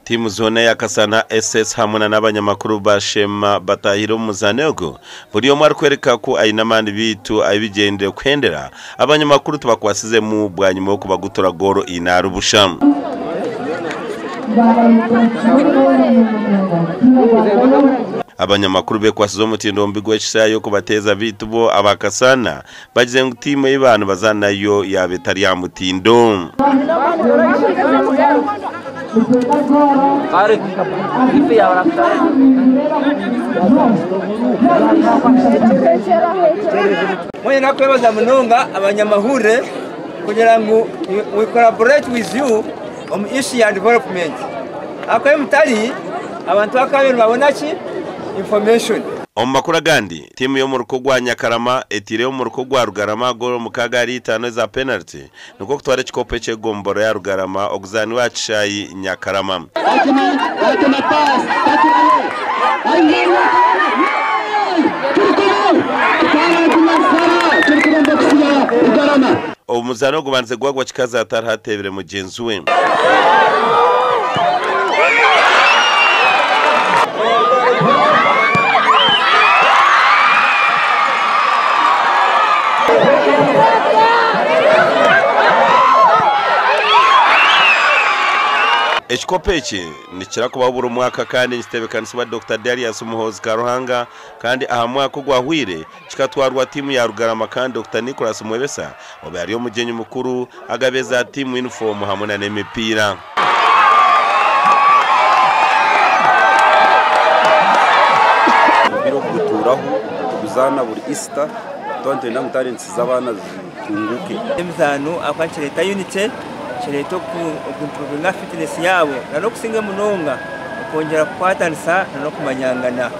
Tiimu zoona eya Kasana SS hamwe na n'abanyamakuru ba Sheema bataahire omu muzaano ogu buri omwe arikworeka ku aine amaani beitu ahu bigyendeire kuhendera abanyamakuru tibakwasizemu bwanyima y'okubagutura goolo ina ahari busha. Abanyamakuru bekwasize omutindo mubi gw'ekishaayi okubateeza beitu bo aba Kasana Bagize ngu tiimu ei baaba nibazaana nayo yaaba etari aha mutindo. Mbwenu nakwebaza munonga abanyamahurire kugira ngu we collaborate with you omu issue ya development ahakuba ahi mutari abantu bakaba nibabona ki information. Omu makuru agandi, tiimu y'omuruka ogwa Nyakarama eteireyo omuruka ogwa Rugarama goolo mukaaga ahari itaano eza penariti nikwo kutwara ekikopo eky'egombolola ya Rugarama okuzaanirwa aha kishaayi Nyakarama. Omuzaani ogubandize gwagwa kikazi atariho ateebire mugyenzi we. Ekikopo eki nikikira kubaho buri mwaka kandi nikiteebekanisibwa Dokita Darius Muhoozi Karuhanga kandi aha mwaka ogwahweire Kikatwarwa tiimu ya Rugarama kandi Dokita Nicholas Mwebesa obe ari omugyenyi mukuru agabe za tiimu yunifoomu hamwe na n'emipiira. Omupiira ogu gutuuraho, tuguzaana buri Easter, twaba nitwenda ngu talents z'abaana zitunguuke. Emizaano ahakuba nikireeta unity, nikireeta oku improvinga fitness yaabo na n'okusinga munonga okwongyera kukwatanisa na n'okumanyangana.